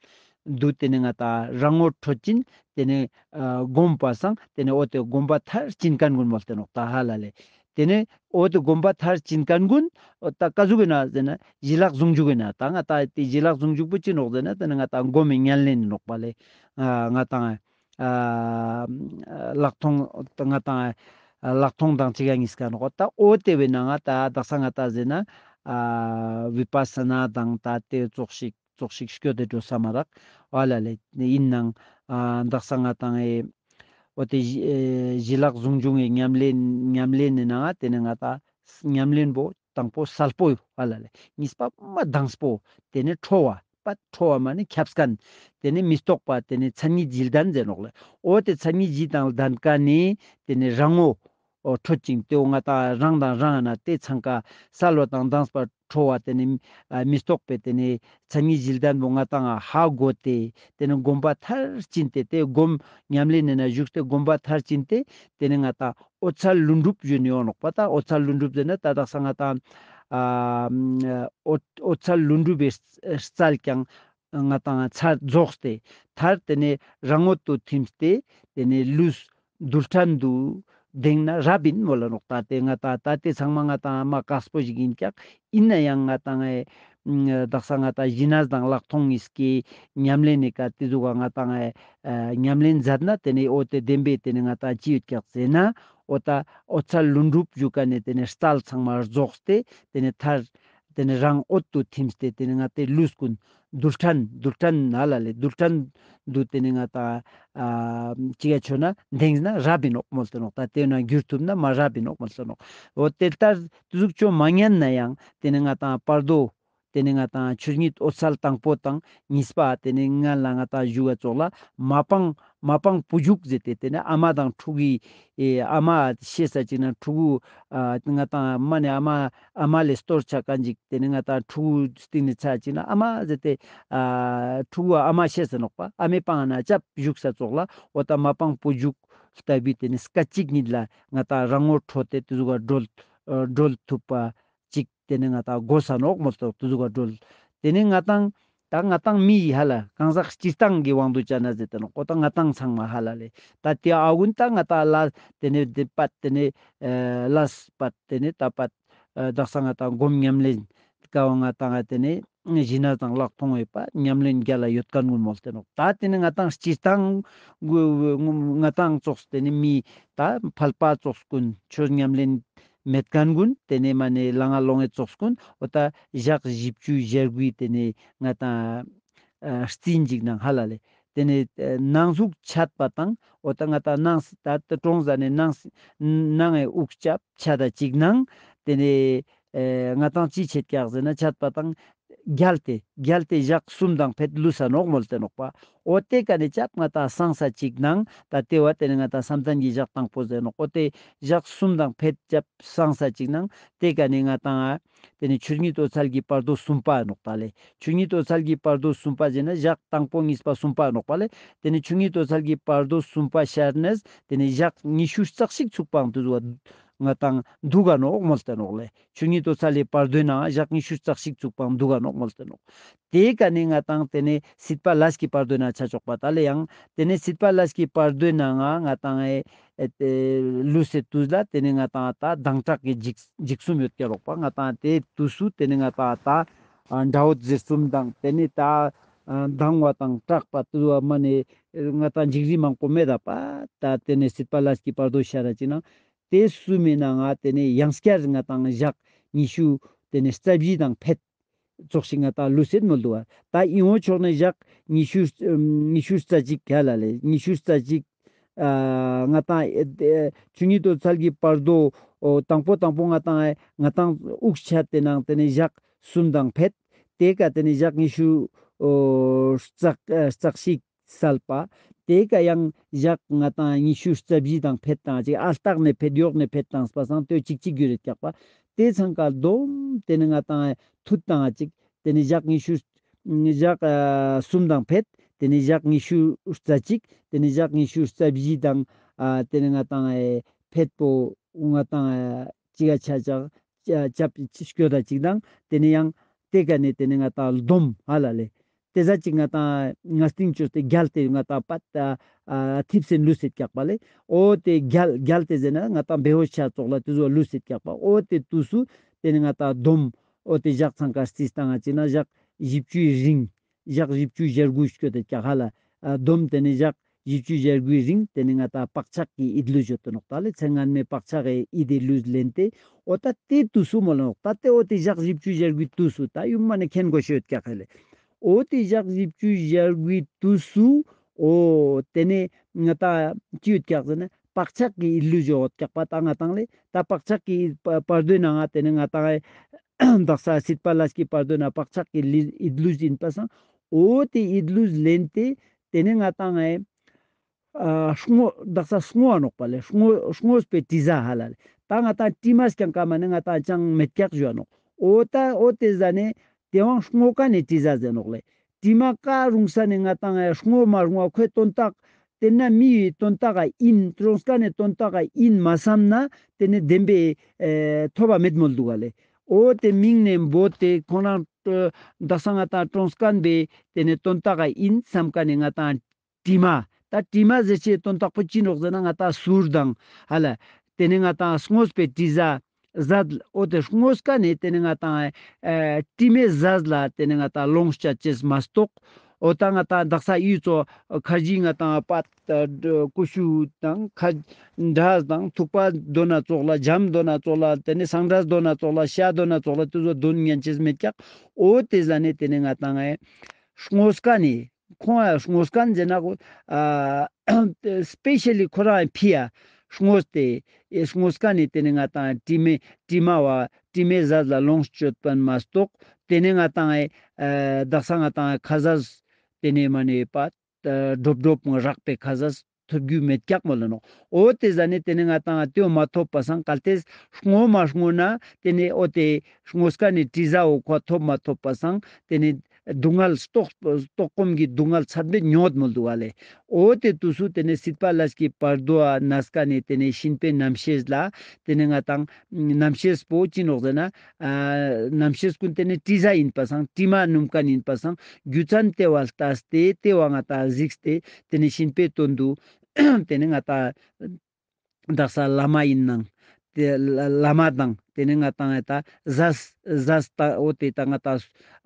དུ་ཏེ་ནེ་ང་ཏང་རང་ངོ་འཕྲོད་ཅིང་ཏེ་ནེ་ཨ་སྒོམ་པ་སང་ཏེ་ནེ་འོ་ཏེ་སྒོམ་པ་མཐར་ཕྱིན་མཁན་གུན་མོལ་ཏེ་ནོག་ད་ཧ་ལ་ལེ། ཏེ་ནེ་འོ་ཏེ་སྒོམ་པ་མཐར་ཕྱིན་མཁན་གུན་འོ་ད་ཀ་ཟུག་གི་ན་ཟེར་ན་ཞི་ལྷག་ཟུང་འཇུག་གི་ན་ད་ང་ཏང་ཏེ་ཞི་ལྷག་ཟུང་འཇུག་པོ་ཅི་ནོག་ཟེར་ན་ཏེ་ནེ་ང་ཏང་སྒོམ་མི་ཉམས་ལེན་ནོག་པ་ལེ། ཨ་ང་ཏང་ཨ་ལྷག་མཐོང་ང་ཏང་ལྷག་མཐོང་དང་ཅི་ག་ཉིས་ཀ་ནོག། ད་འོ་ཏེ་བོའི་ནང་ང་ད་དག་ས་ང་ཏང་ཟེར་ན་ཨ་བི་པ་ས་ན་དང་ད་ཏེ་ཙོགས་ཤིག་ཙོགས་ཤིག་སྐྱོད་དེ་འགྲོ་ས་མ་རག་ཧ་ལ་ལེ། ཡིན་ནང་ཨ་དག་ས་ང་ཏང་ཨེ་འོ་ཏེ་ཞི་ཨེ་ཞི་ལྷག་ཟུང་འཇུག་གི་ཉམས་ལེན་ཉམས་ལེན་ནི་ནང་ང་ཏེ་ནེ་ང་ཏང་ཉམས་ལེན་པོ་དང་པོ་གསལ་པོ་ཡོད་ཧ་ལ་ལེ། ཉིས་པ་མ་དྭངས་པོ། ཏེ་ནེ་ཁྲོ་བ་པ་ཁྲོ་བ་མ་ནེ་ཁྱབ་མཁན། ཏེ་ནེ་མི་རྟོག་པ་ཏེ་ནེ་མཚན་ཉིད་བཞི་ལྡན་ཟེར་ནོག་ལེ། འོ་ཏེ་མཚན་ཉིད་བཞི་དང་ལྡན་མཁན་ནི་ཏེ་ནེ་རང་ངོ་འཕྲོད་ཅིང་ཏེ་འོ་ང་ཏང་རང་དང་རང་ན་ཏེ་ཚང་ཀ་གསལ་བ་དང་དྭངས་པ་ཁྲོ་བ་ཏེ་ནེ་ཨ་མི་རྟོག་པའི་ཏེ་ནེ་མཚན་ཉིད་བཞི་ལྡན་པོ་ང་ཏང་ཧ་གོ་སྟེ་ཏེ་ནེ་སྒོམ་པ་མཐར་ཕྱིན་ཏེ་ཏེ་སྒོམ་ཉམས་ལེན་ནི་ན་བཞུགས་ཏེ་སྒོམ་པ་མཐར་ཕྱིན་ཏེ་ཏེ་ནེ་ང་ཏང་འོད་གསལ་ལྷུན་གྲུབ་ཞུ་ནི་ཡོད་ནོག་པ། ད་འོད་གསལ་ལྷུན་གྲུབ་ཟེར་ན་ད་དག་ས་ང་ཏང་ཨ་འོད་འོད་གསལ་ལྷུན་གྲུབ་པའི་རྩལ་ཀྱང་ང་ཏང་ཚར་རྫོགས་ཏེ་མཐར་ཏེ་ནེ་རང་ངོ་དུ་ཐིམ་སྟེ་ཏེ་ནེ་ལུས་རྡུལ་ཕྲན་དུ་དེང་ན་རབ་ཡིན་མོལ་ལ་ནོག། ད་ཏེ་ང་ཏང་ད་ཏེ་ཚང་མ་ང་ཏང་མ་དཀགས་པོ་ཞིག་ཡིན་ཀྱག། ཡིན་ན་ཡང་ང་ཏང་ཨེ་དག་ས་ང་ཏང་ཞི་གནས་དང་ལྷག་མཐོང་གཉིས་ཀའི་ཉམས་ལེན་ནི་ཀ་ཏེ་ཟུག་ག་ང་ཏང་ཨེ་ཉམས་ལེན་མཛད་ན་ཏེ་ནེ་འོ་ཏེ་བདེན་པའི་ཏེ་ནེ་ང་ཏང་ཅི་ཡོད་ཀྱག་ཟེར་ན་འོ་ད་འོད་གསལ་ལྷུན་གྲུབ་ཞུ་མཁན་ནི་ཏེ་ནེ་རྩལ་ཚང་མ་རྫོགས་ཏེ་ཏེ་ནེ་མཐར་ཏེ་ནེ་རང་འོད་དུ་ཐིམ་སྟེ་ཏེ་ནེ་ང་ཏེ་ལུས་ཀུན་རྡུལ་ཕྲན་རྡུལ་ཕྲན་ཧ་ལ་ལེ་རྡུལ་ཕྲན་དུ་ཏེ་ནེ་ང་ཏང་ཨ་ཅི་ག་ཆོ་ན་དེང་ན་རབ་ཡིན་ནོག་མོལ་ཏེ་ནོག། ད་ཏེ་ན་འགྱུར་ཐུབ་ན་མ་རབ་ཡིན་ནོག་མོལ་ཏེ་ནོག། འོ་ཏེ་ལྟར་ཏེ་ཟུག་ཆོ་མ་ཉན་ན་ཡང་ཏེ་ནེ་ང་ཏང་བར་དོ་ཏེ་ནེ་ང་ཏང་ཆོས་ཉིད་འོད་གསལ་དང་པོ་དང་གཉིས་པ་ཏེ་ནེ་ང་ལ་ང་ཏང་ཞུ་བ་ཙོགས་ལ་མ་པང་མ་པང་བུ་འཇུག་ཟེར་ཏེ་ཏེ་ནེ་ཨ་མ་དང་ཕྲུ་གུའི་ཨེ་ཨ་མ་ཤེས་ས་ཅིག་ན་ཕྲུ་གུ་ཨ་ང་ཏང་མ་ནེ་ཨ་མ་ཨ་མ་ལེ་སྟོར་ཆ་མཁན་ཅིག་ཏེ་ནེ་ང་ཏང་ཕྲུ་གུ་སྟིང་ནེ་ཆ་ཅིག་ན་ཨ་མ་ཟེར་ཏེ་ཨ་ཕྲུ་གུ་ཨ་མ་ཤེས་ས་ནོག་པ། ཨ་མའི་པང་ན་ཅབ་བཞུགས་ས་ཙོགས་ལ་འོ་ད་མ་པང་བུ་འཇུག་ལྟ་བུའི་ཏེ་ནེ་སྐད་ཅིག་ཉིད་ལ་ང་ཏང་རང་ངོ་འཕྲོད་དེ་ཏེ་ཟུག་ག་སྒྲོལ་ཨ་སྒྲོལ་ཐུབ་པ་ཅིག་ཏེ་ནེ་ང་ཏང་དགོས་ས་ནོག་མོལ་ཏོག་ཏེ་ཟུག་ག་སྒྲོལ། ཏེ་ནེ་ང་ཏང་ད་ང་ཏང་མི་ཡི་ཧ་ལ་གང་ཟག་སྤྱིར་བཏང་གི་དབང་དུ་བྱས་ན་ཟེར་ཏེ་ནོག། འོ་ད་ང་ཏང་ཚང་མ་ཧ་ལ་ལེ། ད་ཏེ་ཨ་གུན་ད་ང་ཏང་ལ་ཏེ་ནེ་ཏེ་པད་ཏེ་ནེ་ཨ་ལས་པད་ཏེ་ནེ་ད་པད་ཨ་དག་ས་ང་ཏང་སྒོམ་ཉམས་ལེན་ཀ་བོ་ང་ཏང་ཏེ་ནེ་ཞི་གནས་དང་ལྷག་མཐོང་ཡོད་པ་ཉམས་ལེན་རྒྱ་ལ་ཡོད་མཁན་གུན་མོལ་ཏེ་ནོག། ད་ཏེ་ནེ་ང་ཏང་སྤྱིར་བཏང་ང་ཏང་ཙོགས་ཏེ་ནེ་མི་ད་ཕལ་པ་ཙོགས་གུན་ཆོས་ཉམས་ལེན་མེད་མཁན་གུན་ཏེ་ནེ་མ་ནེ་ལ་ང་ལོ་ངེ་ཙོགས་གུན་འོ་ད་ཞག་བཞི་བཅུ་ཞེ་དགུའི་ཏེ་ནེ་ང་ཏང་ཨ་རྩིས་འཇིག་ནང་ཧ་ལ་ལེ། ཏེ་ནེ་ཨ་ནང་གཟུགས་ཆད་པ་དང་འོ་ད་ང་ཏང་ནང་ད་ཏེ་གྲོངས་ཟ་ནེ་ནང་ནང་ངི་དབུགས་ཆད་ཆད་ད་ཅིག་ནང་ཏེ་ནེ་ཨ་ང་ཏང་ཅི་ཆད་ཀྱག་ཟེར་ན་ཆད་པ་དང་ བརྒྱལ་ཏེ་བརྒྱལ་ཏེ་ཞག་གསུམ་དང་ཕེད་ལུས་ས་ནོག་མོལ་ཏེ་ནོག་པ། འོ་དེ་ཀ་ནེ་ཅབ་ང་ཏང་སངས་ས་ཅིག་ནང་ད་དེ་བ་དེ་ནེ་ང་ཏང་བསམ་གཏན་གྱི་ཞག་དང་པོ་ཟེར་ནོག། འོ་དེ་ཞག་གསུམ་དང་ཕེད་ཅབ་སངས་ས་ཅིག་ནང་དེ་ཀ་ནེ་ང་ཏང་དེ་ནེ་ཆོས་ཉིད་འོད་གསལ་གྱི་བར་དོ་གསུམ་པ་ནོག་ད་ལེ། ཆོས་ཉིད་འོད་གསལ་གྱི་བར་དོ་གསུམ་པ་ཟེར་ན་ཞག་དང་པོ་གཉིས་པ་གསུམ་པ་ནོག་པ་ལེ། དེ་ནེ་ཆོས་ཉིད་འོད་གསལ་གྱི་བར་དོ་གསུམ་པ་ཤར་ནས་དེ་ནེ་ཞག་ཉི་ཤུ་རྩ་གཅིག་ཚུགས་པའང་དུ་བ་ང་ཏང་འདུག་ག་ནོག་མོལ་ཏེ་ནོག་ལེ། ཆོས་ཉིད་འོད་གསལ་ལི་བར་དོའི་ནང་ཞག་ཉི་ཤུ་རྩ་གཅིག་ཚུགས་པའང་འདུག་ག་ནོག་མོལ་ཏེ་ནོག། དེ་ཀ་ནེ་ང་ཏང་དེ་ནེ་སྲིད་པ་ལས་ཀྱི་བར་དོའི་ནང་ཆ་ཆོག་པ་ད་ལེ། ཡང་དེ་ནེ་སྲིད་པ་ལས་ཀྱི་བར་དོའི་ནང་ང་ང་ཏང་ཨེ་ཨེ་དེ་ལུས་སེ་དུས་ལ་དེ་ནེ་ང་ཏང་ད་སྡང་དྲག་གི་འཇིགས་འཇིགས་གསུམ་ཡོད་ཀྱག་རོག་པ། ང་ཏང་དེ་དུས་སུ་དེ་ནེ་ང་ཏང་ད་ཨ་དགྲ་བོ་ཟེར་གསུམ་དང་དེ་ནེ་ད་ཨ་སྡང་བ་དང་སྐྲག་པ་དུ་བ་མ་ནེ་ང་ཏང་འཇིགས་རི་མང་པོ་མེད་ད་པ། ད་དེ་ནེ་སྲིད་པ་ལས་ཀྱི་བར་དོ་ཤར་ར་ཅིག་ན་དེ་གསུམ་མི་ནང་ང་དེ་ནེ་ཡང་སྐྱར་ང་ཏང་ཞག་ཉི་ཤུ་དེ་ནེ་རྩ་བཞི་དང་ཕེད་ཙོགས་ཤིག་ང་ཏང་ལུས་སེད་མོལ་དུག་པ། ད་ཨིན་བོ་ཕྱོགས་ནེ་ཞག་ཉི་ཤུ་ཉི་ཤུ་རྩ་གཅིག་ག་ལ་ལེ། ཉི་ཤུ་རྩ་གཅིག་ཨ་ང་ཏང་ཨེ་ཆོས་ཉིད་འོད་གསལ་གྱི་བར་དོ་འོ་དང་པོ་དང་པོ་ང་ཏང་ཨེ་ང་ཏང་དབུགས་ཆད་དེ་ནང་དེ་ནེ་ཞག་གསུམ་དང་ཕེད་དེ་ཀ་དེ་ནེ་ཞག་ཉི་ཤུ་འོ་རྩ་རྩ་གཅིག་སལ་པ། དེ་ཀ་ཡང་ཞག་ང་ཏང་ཉི་ཤུ་རྩ་བཞི་དང་ཕེད་དང་ཅིག་ཨ་ལྟག་ནེ་ཕེད་ཡོག་ནེ་ཕེད་དང་སྤ་སང་དེ་ཅིག་ཅིག་གྱུར་རེད་ཀྱག་པ། དེ་ཚང་ཀ་སྡོམ་དེ་ནེ་ང་ཏང་ཐུད་དང་ཅིག་དེ་ནེ་ཞག་ཉི་ཤུ་ཞག་ཨ་གསུམ་དང་ཕེད་དེ་ནེ་ཞག་ཉི་ཤུ་རྩ་གཅིག་དེ་ནེ་ཞག་ཉི་ཤུ་རྩ་བཞི་དང་ཨ་དེ་ནེ་ང་ཏང་ཨེ་ཕེད་པོ་ང་ཏང་ཨེ་ཅིག་ག་ཆ་ཆག་ཅབ་སྐྱོད་ད་ཅིག་དང་དེ་ནེ་ཡང་དེ་ཀ་ནེ་དེ་ནེ་ང་ཏང་སྡོམ་ཧ་ལ་ལེ། དེ་ཟ་ཅིག་ང་ཏང་ང་སྟིང་ཅོས་ཏེ་རྒྱལ་ཏེ་ང་ཏང་པད་ཨ་ཐིབས་སེ་ལུས་སེད་ཀྱག་པ་ལེ། འོ་དེ་རྒྱལ་རྒྱལ་ཏེ་ཟེར་ན་ང་ཏང་བེ་ཧོ་ཤ་ཙོགས་ལ་དེ་ཟོ་ལུས་སེད་ཀྱག་པ། འོ་དེ་དུས་སུ་དེ་ནེ་ང་ཏང་སྡོམ། འོ་དེ་ཞག་ཚང་ཀ་རྩིས་བཏང་ང་ཅིག་ན་ཞག་བཞི་བཅུའི་རིང་། ཞག་བཞི་བཅུ་ཞེ་དགུ་སྐྱོད་དེ་ཀྱག་ཧ་ལ། ཨ་སྡོམ་དེ་ནེ་ཞག་བཞི་བཅུ་ཞེ་དགུའི་རིང་དེ་ནེ་ང་ཏང་བག་ཆགས་ཀྱི་ཡིད་ལུས་ཡོད་དོ་ནོག་ད་ལེ། ཚེ་སྔན་མའི་བག་ཆགས་ཀྱི་ཡིད་དེ་ལུས་ལེན་ཏེ་འོ་ད་དེ་དུས་སུ་མོལ་ནོག་ད་དེ་འོ་དེ་ཞག་བཞི་བཅུ་ཞེ་དགུའི་དུས་སུ་ད་ཡུམ་མ་ནེ་མཁྱེན་དགོས་ཤེས་ཡོད་ཀྱག་ཧ་ལེ། འོ་དེ་ཞག་བཞི་བཅུ་ཞེ་དགུའི་དུས་སུ་འོ་དེ་ནེ་ང་ཏང་ཅི་ཡོད་ཀྱག་ཟེར་ན་བག་ཆགས་ཀྱི་ཡིད་ལུས་ཡོད་ཀྱག་པ། ད་ང་ཏང་ལེ་ད་བག་ཆགས་ཀྱི་བར་དོའི་ནང་ང་དེ་ནེ་ང་ཏང་དག་ས་སྲིད་པ་ལས་ཀྱི་བར་དོ་ན་བག་ཆགས་ཀྱི་ལི་ཡིད་ལུས་ཡིན་པ་སང་། འོ་དེ་ཡིད་ལུས་ལེན་ཏེ་དེ་ནེ་ང་ཏང་ཨེ་ཨ་སྔོ་དག་ས་སྔོ་བ་ནོག་པ་ལེ། སྔོ་སྔོས་པའི་དྲི་ཟ་ཧ་ལ་ལེ། ད་ང་ཏང་དྲི་མ་རྐྱང་ཀ་མ་ནེ་ང་ཏང་ཅང་མེད་ཀྱག་ཞུ་བ་ནོག། འོ་ད་འོ་དེ་ཟ་ནེ་དེ་བང་སྔོ་ཀ་ནེ་དྲི་ཟ་ཟེར་ནོག་ལེ། དྲི་མ་ཀ་རུང་ས་ནེ་ང་ཏང་ཨེ་སྔོ་མ་རུང་བ་ཁོའི་དོན་དག་དེ་ན་མིའི་དོན་དག་ག་ཡིན། གྲོངས་ཀ་ནེ་དོན་དག་ག་ཡིན་མ་བསམ་ན་དེ་ནེ་བདེན་པའི་ཨེ་ཐོབ་པ་མེད་མོལ་དུག་ག་ལེ། འོ་དེ་མིང་ནེ་འབོད་དེ་ཁོང་རང་དག་ས་ང་ཏང་གྲོངས་ཁན་པའི་དེ་ནེ་དོན་དག་ག་ཡིན་བསམ་ཀ་ནེ་ང་ཏང་དྲི་མ། ད་དྲི་མ་ཟེར་ཅེས་དོན་དག་པོ་ཅི་ནོག་ཟེར་ན་ང་ཏང་གསུར་དང་ཧ་ལ། དེ་ནེ་ང་ཏང་སྔོས་པའི་དྲི་ཟ། ཟད། འོ་དེ་སྔོས་ཀ་ནེ་དེ་ནེ་ང་ཏང་ཨེ་དྲི་མའི་ཟད་ལ་དེ་ནེ་ང་ཏང་ལོངས་སྤྱད་ཅེས་མ་གཏོགས། འོ་ད་ང་ཏང་དག་ས་ཡུལ་ཚོ་ཁར་ཇི་ང་ཏང་པད་ཀུ་ཤུ་དང་ཁ་འབྲས་དང་ཐུག་པ་དོ་ན་ཙོགས་ལ་འཇམ་དོ་ན་ཙོགས་ལ་དེ་ནེ་སང་འབྲས་དོ་ན་ཙོགས་ལ་ཤ་དོ་ན་ཙོགས་ལ་དེ་ཚོ་དོན་ཉན་ཅེས་མེད་ཀྱག། འོ་དེ་ཟ་ནེ་དེ་ནེ་ང་ཏང་ཨེ་སྔོས་ཀ་ནེ། ཁོང་ཡང་སྔོས་ཀ་ནེ་ཟེར་ན་ཁོ་ཨ་སྤེ་ཤལ་ལི་ཁོ་རང་ཕི་ཡ་སྔོས་ཏེ་ཨེ་སྔོས་ཀ་ནེ་དེ་ནེ་ང་ཏང་དྲི་མེ་དྲི་མ་བ་དྲི་མེ་ཟས་ལ་ལོངས་སྤྱོད་པ་མ་གཏོགས་དེ་ནེ་ང་ཏང་ཨེ་དག་ས་ང་ཏང་ཁ་ཟས་དེ་ནེ་མ་ནེ་པ་ཨ་སྒྲོབ་སྒྲོབ་རགས་པའི་ཁ་ཟས་ཐོབ་རྒྱུ་མེད་ཀྱག་མོལ་ལ་ནོག། འོ་དེ་ཟ་ནེ་དེ་ནེ་ང་ཏང་དེའོ་མ་ཐོབ་པ་སང་གལ་ཏེ་སྔོ་མ་སྔོ་ན་དེ་ནེ་འོ་དེ་སྔོས་ཀ་ནེ་དྲི་ཟ་འོ་ཁོ་ཐོབ་མ་ཐོབ་པ་སང་དེ་ནེ་སྡུག་བསྔལ་ལྟོགས་ལྟོགས་སྐོམ་གྱི་སྡུག་བསྔལ་ཚད་མེད་མྱོང་མོལ་དུག་ག་ལེ། འོ་དེ་དུས་སུ་དེ་ནེ་སྲིད་པ་ལས་ཀྱི་བར་དོ་ཨ་ནས་ཀ་ནེ་དེ་ནེ་གཤིན་པོའི་རྣམ་ཤེས་ལ་དེ་ནེ་ང་ཏང་རྣམ་ཤེས་པོ་ཅི་ནོག་ཟེར་ན་ཨ་རྣམ་ཤེས་ཀུན་དེ་ནེ་དྲི་ཟ་ཡིན་པ་སང་དྲི་མ་སྣུམ་ཀ་ནེ་ཡིན་པ་སང་རྒྱུ་མཚན་དེ་བ་ལྟས་ཏེ་དེ་བ་ང་ཏང་གཟིགས་ཏེ་དེ་ནེ་གཤིན་པོའི་དོན་དུ་དེ་ནེ་ང་ཏང་དག་ས་བླ་མ་ཡིན་ནང་དེ་བླ་བླ་མ་དང་དེ་ནེ་ང་ཏང་ཨེ་ད་ཟས་ཟས་ད་འོ་དེ་ད་ང་ཏང་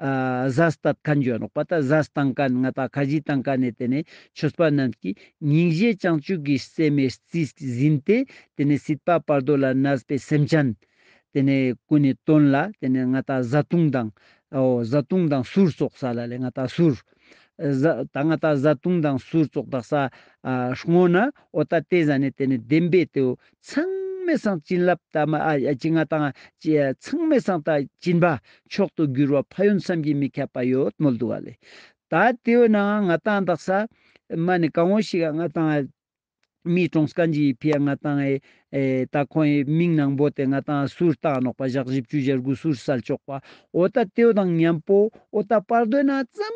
ཨ་ཟས་ད་ཁན་ཇོ་ནོག་པ། ད་ཟས་བཏང་ཁན་ང་ཏང་ཁ་ཇི་བཏང་ཁན་ནེ་དེ་ནེ་ཆོས་པ་རྣམས་ཀྱིས་སྙིང་རྗེ་བྱང་ཆུབ་ཀྱི་སེམས་རྩིས་ཟིན་ཏེ་དེ་ནེ་སྲིད་པ་བར་དོ་ལ་གནས་པའི་སེམས་ཅན་དེ་ནེ་ཀུན་ནི་དོན་ལ་དེ་ནེ་ང་ཏང་བཟའ་བཏུང་དང་འོ་བཟའ་བཏུང་དང་གསུར་ཙོགས་ས་ལ་ལེ་ང་ཏང་གསུར། ཟ་ད་ང་ཏང་བཟའ་བཏུང་དང་གསུར་ཙོགས་དག་ས་ཨ་སྔོ་ན་འོ་ད་དེ་ཟ་ནེ་དེ་ནེ་བདེན་པའི་དེའོ་ཚང་ མེད་སང་བྱིན་རླབས་ད་མ་ཨ་ཨ་ཅི་ང་ཏང་ཅི་ཚང་མེད་སང་ད་སྦྱིན་པ་མཆོག་ཏུ་གྱུར་བ་ཕན་ཡོན་བསམ་གྱིས་མི་ཁྱབ་པ་ཡོད་མོལ་འདུག་ག་ལེ། ད་དེའི་ནང་ང་ཏང་དག་ས་མ་ནི་གང་བོ་ཞིག་ང་ཏང་མི་གྲོངས་མཁན་གྱི་ཕི་ཡ་ང་ཏང་ཨེ་ཨེ་ད་ཁོང་ངི་མིང་ནང་བོ་དེ་ང་ཏང་གསུར་བཏང་ནོག་པ། ཞག་བཞི་བཅུ་ཞེ་དགུ་གསུར་སལ་ཆོག་པ། འོ་ད་དེའོ་དང་མཉམ་པོ་འོ་ད་བར་དོའི་ནང་ཙམ་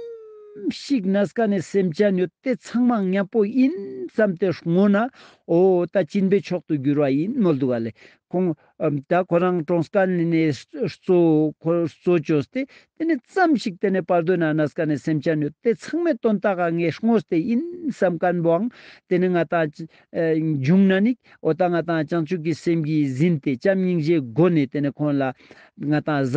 ཞིག་གནས་མཁན་ནི་སེམས་ཅན་ཡོད་དེ་ཚང་མ་མཉམ་པོ་ཡིན་བསམ་སྟེ་བསྔོ་ན་འོ་ད་སྦྱིན་པའི་མཆོག་ཏུ་གྱུར་བ་ཡིན་མོལ་འདུག་ག་ལེ། ཁོང་ཨམ་ད་ཁོ་རང་གྲོངས་མཁན་ནི་གཙོ་ཁོ་གཙོ་བཅོས་ཏེ་དེ་ནི་ཙམ་ཞིག་དེ་ནི་བར་དོའི་ནང་གནས་མཁན་ནི་སེམས་ཅན་ཡོད་དེ་ཚང་མའི་དོན་དག་ག་ངས་བསྔོས་ཏེ་ཡིན་བསམ་མཁན་བོའང་དེ་ནི་ང་ཏང་ཨེ་བྱུང་ན་ནི་འོ་ད་ང་ཏང་བྱང་ཆུབ་ཀྱི་སེམས་ཀྱིས་ཟིན་ཏེ་བྱམས་སྙིང་རྗེའི་སྒོ་ནས་དེ་ནི་ཁོང་ལ་ང་ཏང་ཟ་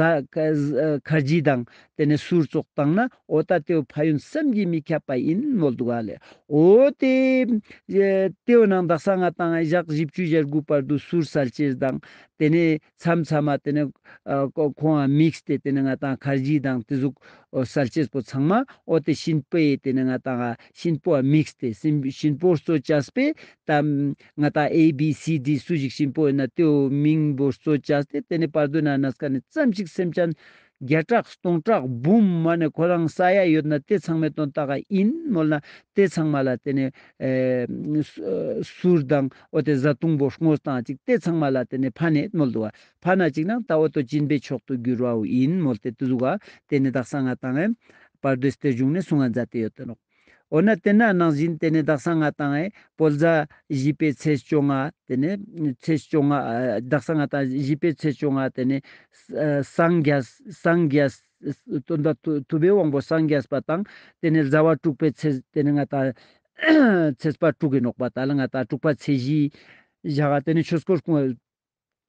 ཁར་ཇི་དང་དེ་ནི་གསུར་ཙོགས་བཏང་ན་འོ་ད་དེའོ་ཕན་ཡོན་བསམ་གྱིས་མི་ཁྱབ་པ་ཡིན་མོལ་འདུག་ག་ལེ། འོ་དེ་ཨེ་དེའོ་ནང་དག་ས་ང་ཏང་ཞག་བཞི་བཅུ་ཞེ་དགུ་བར་དུ་གསུར་སལ་ཅེས་དང་དེ་ནི་མཚམས་མཚམས་མ་དེ་ནི་ཨ་ཁོ་ཁོང་ང་དམིགས་ཏེ་དེ་ནི་ང་ཏང་ཁར་ཇི་དང་དེ་ཟུག་སལ་ཅེས་པོ་ཚང་མ་འོ་དེ་གཤིན་པོའི་དེ་ནི་ང་ཏང་གཤིན་པོ་ཨ་དམིགས་ཏེ་སེམས་གཤིན་པོ་གཙོ་བྱས་པའི་ད་ང་ཏང་ཨེ་བི་སི་ཌི་སུ་ཞིག་གཤིན་པོ་ཡིན་ན་དེའོ་མིང་བོ་གཙོ་བྱས་ཏེ་དེ་ནི་བར་དོའི་ནང་གནས་མཁན་ནི་ཙམ་ཞིག་སེམས་ཅན་བརྒྱ་ཕྲག་སྟོང་ཕྲག་འབུམ་མ་ནེ་ཁོ་རང་ས་ཡ་ཡོད་ན་དེ་ཚང་མའི་དོན་དག་ག་ཡིན་མོལ་ན་དེ་ཚང་མ་ལ་དེ་ནི་ཨེ་གསུར་དང་འོ་དེ་བཟའ་བཏུང་པོ་བསྔོས་བཏང་ཅིག་དེ་ཚང་མ་ལ་དེ་ནི་ཕན་ནེ་མོལ་འདུག་ག། ཕན་ན་ཅིག་ནང་ད་འོ་དོ་སྦྱིན་པའི་མཆོག་ཏུ་གྱུར་བའོ་ཡིན་མོལ་ཏེ་དེ་ཟུག་ག་དེ་ནི་དག་ས་ང་ཏང་ཨེ་བར་དོའི་གཏེར་གཞུང་ནས་གསུང་ང་མཛད་དེ་ཡོད་དེ་ནོག། འོ་ན་དེ་ན་ནང་བཞིན་དེ་ནི་དག་ས་ང་ཏང་ཨེ་བོད་ཟླ་བཞི་པའི་ཚེས་བཅོ་ལྔ་དེ་ནི་ཚེས་བཅོ་ལྔ་ཨ་དག་ས་ང་ཏང་བཞི་པའི་ཚེས་བཅོ་ལྔ་དེ་ནི་ཨ་སངས་རྒྱས་སངས་རྒྱས་སྟོན་པ་ཐུ་ཐུབ་པའི་དབང་པོ་སངས་རྒྱས་པ་དང་དེ་ནི་ཟླ་བ་དྲུག་པའི་ཚེས་དེ་ནི་ང་ཏང་ཚེས་པ་དྲུག་གི་ནོག་པ། ད་ལ་ང་ཏང་དྲུག་པ་ཚེས་བཞི་ཞག་ག་དེ་ནི་ཆོས་འཁོར་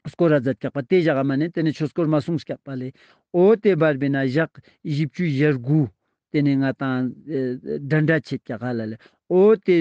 སྐོར་ར་མཛད་ཀྱག་པ། དེ་ཞག་ག་མ་ནེ་དེ་ནི་ཆོས་འཁོར་མ་གསུངས་ཀྱག་པ་ལེ། འོ་དེ་བར་བའི་ན་ཞག་བཞི་བཅུ་ཞེ་དགུ་དེ་ནི་ང་ཏང་ཨེ་འགྲན་ཟླ་ཆེད་ཀྱག་ཧ་ལ་ལེ། འོ་དེ་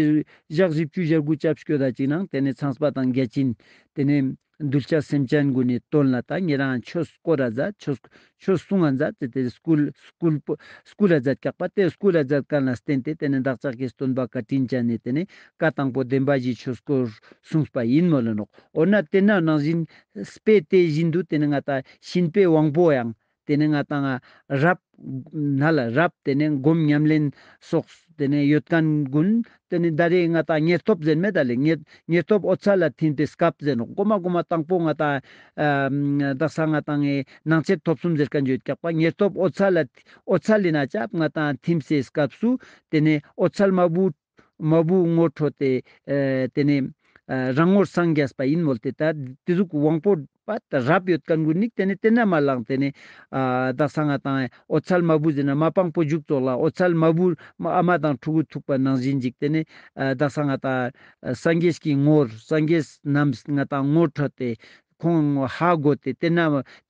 ཞག་བཞི་བཅུ་ཞེ་དགུ་སྐྱབས་སྐྱོད་ད་ཅིག་ནང་དེ་ནི་ཚངས་པ་དང་བརྒྱ་བྱིན་དེ་ནི་གདུལ་བྱ་སེམས་ཅན་ཀུན་ནི་དོན་ལ་ད་ཉེ་རང་ཆོས་སྐོར་ར་མཛད་ཆོས་ཆོས་གསུང་ང་མཛད་དེ་དེ་སྐུལ་སྐུལ་སྐུལ་ལ་མཛད་ཀྱག་པ། དེ་སྐུལ་ལ་མཛད་མཁན་ལ་བརྟེན་ཏེ་དེ་ནི་བདག་ཅག་གི་སྟོན་པ་བཀའ་དྲིན་ཅན་ནི་དེ་ནི་བཀའ་དང་པོ་བདེན་པ་བཞིའི་ཆོས་སྐོར་གསུངས་པ་ཡིན་མོལ་ལ་ནོག། འོ་ན་དེ་ན་ནང་བཞིན་དཔེ་དེ་བཞིན་དུ་དེ་ནི་ང་ཏང་གཤིན་པོའི་དབང་པོ་ཡང་དེ་ནི་ང་ཏང་རབ་ན་ལ་རབ་དེ་ནི་སྒོམ་ཉམས་ལེན་སོགས་དེ་ནི་ཡོད་མཁན་ཀུན་དེ་ནི་ད་རེས་ང་ཏང་ཉེར་ཐོབ་ཟེར་མེད་ད་ལེ། ཉེར་ཉེར་ཐོབ་འོད་གསལ་ལ་ཐིམ་པའི་སྐབས་ཟེར་ནོག། གོ་མ་གོ་མ་དང་པོ་ང་ཏང་ཨ་དག་ས་ང་ཏང་ངི་སྣང་མཆེད་ཐོབ་གསུམ་ཟེར་མཁན་ཡོད་ཀྱག་པ། ཉེར་ཐོབ་འོད་གསལ་ལ་འོད་གསལ་ལི་ན་ཅབ་ང་ཏང་ཐིམ་སའི་སྐབས་སུ་དེ་ནི་འོད་གསལ་མ་བུ་མ་བུ་ངོ་འཕྲོད་དེ་ཨེ་དེ་ནི་ཨ་རང་ངོར་སངས་རྒྱས་པ་ཡིན་མོལ་ཏེ། ད་དེ་ཟུག་དབང་པོ་པ་ད་རབ་ཡོད་མཁན་ཀུན་ནི་དེ་ནི་དེ་ན་མ་ལངས་དེ་ནི་ཨ་དག་ས་ང་ཏང་འོད་གསལ་མ་བུ་ཟེར་ན་མ་པང་པོ་མཇུག་ཙོགས་ལ་འོད་གསལ་མ་བུ་ཨ་མ་དང་ཕྲུ་གུ་ཐུག་པ་ནང་བཞིན་ཅིག་དེ་ནི་ཨ་དག་ས་ང་ཏང་སངས་རྒྱས་ཀྱི་ངོར་སངས་རྒྱས་རྣམས་ང་ཏང་ངོ་འཕྲོད་དེ་ཁོང་ཧ་གོ་སྟེ་དེ་ན་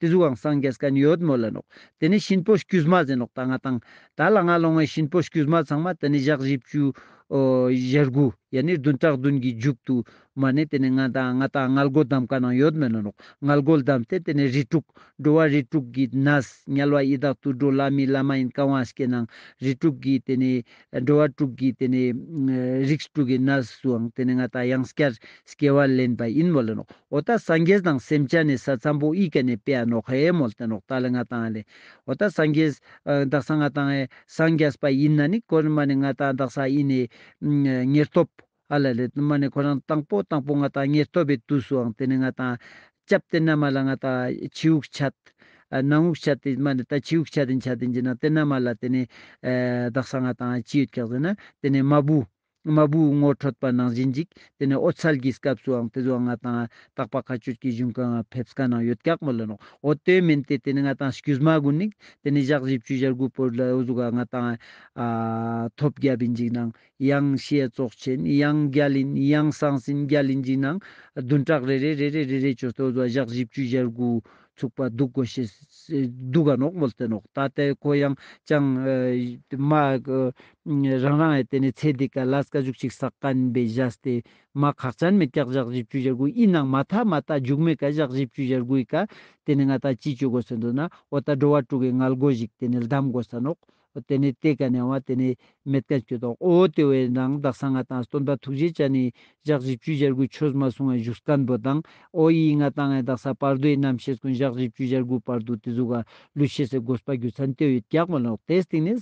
དེ་ཟུག་ཡང་སངས་རྒྱས་མཁན་ཡོད་མོལ་ལ་ནོག། དེ་ནི་གཤིན་པོ་དཀྱུས་མ་ཟེར་ནོག། ད་ང་ཏང་ད་ལ་ང་ལོང་བའི་གཤིན་པོ་དཀྱུས་མ་ཚང་མ་དེ་ནི་ཞག་བཞི་བཅུ་ཞེ་དགུ་ཡ་ནི་བདུན་ཕྲག་བདུན་གྱི་མཇུག་ཏུ་མ་ནེ་དེ་ནི་ང་ཏང་ང་ཏང་མངལ་སྒོ་བསྡམ་མཁན་ནང་ཡོད་མེད་ལ་ནོག། མངལ་སྒོ་བསྡམས་ཏེ་དེ་ནི་རིགས་དྲུག་འགྲོ་བ་རིགས་དྲུག་གི་གནས་དམྱལ་བ་ཡི་དྭགས་དུད་འགྲོ་ལྷ་མི་ལྷ་མ་ཡིན་གང་བ་སྐྱེ་ནང་རིགས་དྲུག་གི་དེ་ནི་འགྲོ་བ་དྲུག་གི་དེ་ནི་རིགས་དྲུག་གི་གནས་སུའང་དེ་ནི་ང་ཏང་ཡང་བསྐྱར་སྐྱེ་བ་ལེན་པ་ཡིན་མོལ་ལ་ནོག། འོ་ད་སངས་རྒྱས་དང་སེམས་ཅན་ནི་ས་མཚམས་པོ་ཨི་ཀ་ནེ་དཔེ་ཡ་ནོག་ཧེ་མོལ་ཏེ་ནོག། ད་ལེ་ང་ཏང་ལེ་འོ་ད་སངས་རྒྱས་ཨ་དག་ས་ང་ཏང་ཨེ་སངས་རྒྱས་པ་ཡིན་ན་ནི་ཁོ་རང་མ་ནེ་ང་ཏང་དག་ས་ཨི་ནེ་ཉེར་ཐོབ་ཨ་ལ་ལེ་མ་ནེ་ཁོ་རང་དང་པོ་དང་པོ་ང་ཏང་ཉེར་ཐོབ་པའི་དུས་སུའང་དེ་ནི་ང་ཏང་སྐྱབས་དེ་ན་མ་ལ་ང་ཏང་ཕྱི་དབུགས་ཆད་ཨ་ནང་དབུགས་ཆད་དེ་མ་ནེ་ད་ཕྱི་དབུགས་ཆད་དེ་ཆད་དེ་ཅི་ན་དེ་ན་མ་ལ་དེ་ནི་ཨེ་དག་ས་ང་ཏང་ཅི་ཡོད་ཀྱག་ཟེར་ན་དེ་ནི་མ་བུ་མ་བུ་ངོ་འཕྲོད་པ་ནང་བཞིན་ཅིག་དེ་ནི་འོད་གསལ་གྱི་སྐབས་སུའང་དེ་ཟུག་ང་ཏང་དག་པ་བཀའ་ཆོས་ཀྱི་ཞིང་ཁམས་ཕེབས་མཁན་ནང་ཡོད་ཀྱག་མོལ་ལ་ནོག། འོ་དེ་མིན་ཏེ་དེ་ནི་ང་ཏང་དཀྱུས་མ་ཀུན་ནི་དེ་ནི་ཞག་བཞི་བཅུ་ཞེ་དགུ་བོར་ལ་འོ་ཟུག་ག་ང་ཏང་ཨ་ཐོབ་རྒྱབ་ཡིན་ཅིག་ནང་ཡང་ཤེས་ཙོགས་ཆེན་ཡང་རྒྱལ་ཡིན་ཡང་སངས་ཡིན་རྒྱལ་ཡིན་ཅིག་ནང་བདུན་ཕྲག་རེ་རེ་རེ་རེ་རེ་རེ་བཅོས་ཏེ་འོ་ཟུག་ཞག་བཞི་བཅུ་ཞེ་དགུ་ཚུགས་པ་འདུག་གོ་ཤེས་འདུག་ག་ནོག་མོལ་ཏེ་ནོག། ད་དེ་ཁོ་ཡང་ཅང་ཨ་མ་ཨ་རང་རང་ཨེ་དེ་ནི་ཚེ་འདི་ཀ་ལས་ཀ་ཟུག་ཅིག་བསགས་མཁན་པའི་བཞག་སྟེ་མ་ཁག་ཅན་མེད་ཀྱག་ཞག་བཞི་བཅུ་ཞེ་དགུ་ཨིན་ནང་མ་ཐ་མ་ཐ་མཇུག་མའི་ཀ་ཞག་བཞི་བཅུ་ཞེ་དགུའི་ཀ་དེ་ནི་ང་ཏང་ཅི་བཅོ་དགོས་ཟེར་འདུག་ན་འོ་ད་འགྲོ་བ་དྲུག་གི་མངལ་སྒོ་ཞིག་དེ་ནི་བསྡམ་དགོས་ས་ནོག། ཏེ་ནེ་ཏེ་ཀ་ནེ་ཡང་བ་ཏེ་ནེ་མེད་ཁན་སྐྱོད་དོ། འོ་ཏེ་བོའི་ནང་དག་ས་ང་ཏང་སྟོན་པ་ཐུགས་རྗེ་ཅན་ནི་ཞག་བཞི་བཅུ་ཞེ་དགུ་ཆོས་མ་གསུང་བ་བཞུགས་ཁན་བོ་དང་འོ་ཡི་ང་ཏང་ངི་དག་ས་བར་དོའི་རྣམ་ཤེས་ཀུན་ཞག་བཞི་བཅུ་ཞེ་དགུ་བར་དོ་ཏེ་ཟུག་ག་ལུས་ཤེས་སི་དགོས་པ་རྒྱུ་མཚན་ཏེ་ཡོད་ཀྱག་མ་ནོག། ཏེའི་སྟིང་ནེ་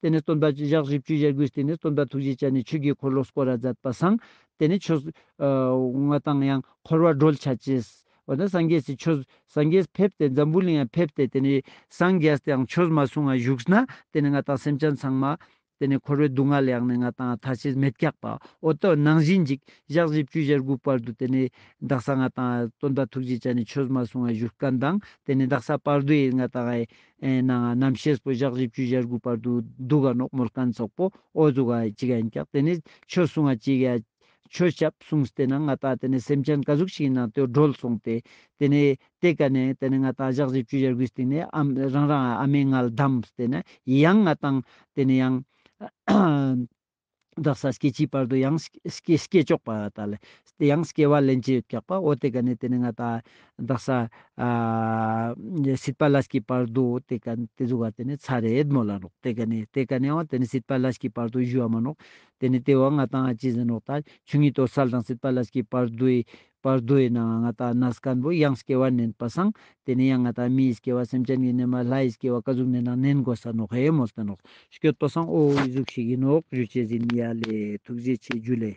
ཏེ་ནེ་སྟོན་པ་ཞག་བཞི་བཅུ་ཞེ་དགུའི་སྟིང་ནེ་སྟོན་པ་ཐུགས་རྗེ་ཅན་ནི་ཆོས་ཀྱི་འཁོར་ལོ་བསྐོར་ར་མཛད་པ་སང་ཏེ་ནེ་ཆོས་ཨ་ང་ཏང་ཡང་འཁོར་བ་སྒྲོལ་ཆ་ཅེས། འོ་ན་སངས་རྒྱས་སི་ཆོས་སངས་རྒྱས་ཕེབས་ཏེ་འཛམ་བུ་གླིང་ཡང་ཕེབས་ཏེ་ཏེ་ནེ་སངས་རྒྱས་ཏེ་ཡང་ཆོས་མ་གསུང་ང་བཞུགས་ན་ཏེ་ནེ་ང་ཏང་སེམས་ཅན་ཚང་མ་ཏེ་ནེ་འཁོར་བའི་སྡུག་བསྔལ་ཡང་ནེ་ང་ཏང་ཐར་ཅེས་མེད་ཀྱག་པ། འོ་ཏོ་ནང་བཞིན་ཅིག་ཞག་བཞི་བཅུ་ཞེ་དགུ་བར་དུ་ཏེ་ནེ་དག་ས་ང་ཏང་སྟོན་པ་ཐུགས་རྗེ་ཅན་ནི་ཆོས་མ་གསུང་ང་བཞུགས་ཁན་དང་ཏེ་ནེ་དག་ས་བར་དོའི་ང་ཏང་ཨེ་ནང་རྣམ་ཤེས་པོ་ཞག་བཞི་བཅུ་ཞེ་དགུ་བར་དུ་འདུག་ག་ནོག་མོལ་ཁན་ཙོགས་པོ་འོ་ཟུག་ག་ཅིག་ཡིན་ཀྱག། ཏེ་ནེ་ཆོས་གསུང་ང་ཅིག་ཡ་ཆོས་ཞབས་གསུངས་ཏེ་ན་ང་ཏང་ཏེ་ནེ་སེམས་ཅན་ག་ཟུག་ཞིག་ཡིན་ན་ཏེ་སྒྲོལ་སོང་སྟེ་ཏེ་ནེ་ཏེ་ཀ་ནེ་ཏེ་ནེ་ང་ཏང་ཞག་བཞི་བཅུ་ཞེ་དགུའི་སྟིང་ནེ་ཨམ་རང་རང་ཨ་མའི་མངལ་བསྡམས་ཏེ་ན་ཡང་ང་ཏང་ཏེ་ནེ་ཡང་དག་ས་སྐྱེ་འཆིའི་བར་དོ་ཡང་སྐྱེ་སྐྱེ་སྐྱེ་ཆོག་པ་ད་ལེ་ཡང་སྐྱེ་བ་ལེན་ཅེས་ཡོད་ཀྱག་པ། འོ་ཏེ་ཀ་ནེ་ཏེ་ནེ་ང་ཏང་དག་ས་ཨ་སྲིད་པ་ལས་ཀྱི་བར་དོ་ཏེ་ཀ་ཏེ་ཟུག་ག་ཏེ་ནེ་ཚར་རེད་མོལ་ལ་ནོག། ཏེ་ཀ་ནེ་ཏེ་ཀ་ནེ་འོ་ཏེ་ནེ་སྲིད་པ་ལས་ཀྱི་བར་དོ་ཞུ་བ་མ་ནོག། ཏེ་ནེ་ཏེ་བོ་ང་ཏང་ཅི་ཟེར་ནོག་ད་ཆོས་ཉིད་འོད་གསལ་དང་སྲིད་པ་ལས་ཀྱི་བར་དོའི་བར་དོའི་ནང་ང་ཏང་གནས་ཁན་བོ་ཡང་སྐྱེ་བ་ལེན་པ་སང་ཏེ་ནེ་ཡང་ང་ཏང་མིའི་སྐྱེ་བ་སེམས་ཅན་གྱི་ནེ་མ་ལྷའི་སྐྱེ་བ་ག་ཟུག་ནེ་ན་ལེན་དགོས་ས་ནོག་ཧེ་མོལ་ཏེ་ནོག། སྐྱོད་པ་སང་འོ་འི་ཟུག་ཞིག་ཡིན་ནོག་ཞུ་ཅེས་ཡིན། ཡ་ལེ་ཐུགས་རྗེ་ཆེ་ཇུ་ལེ།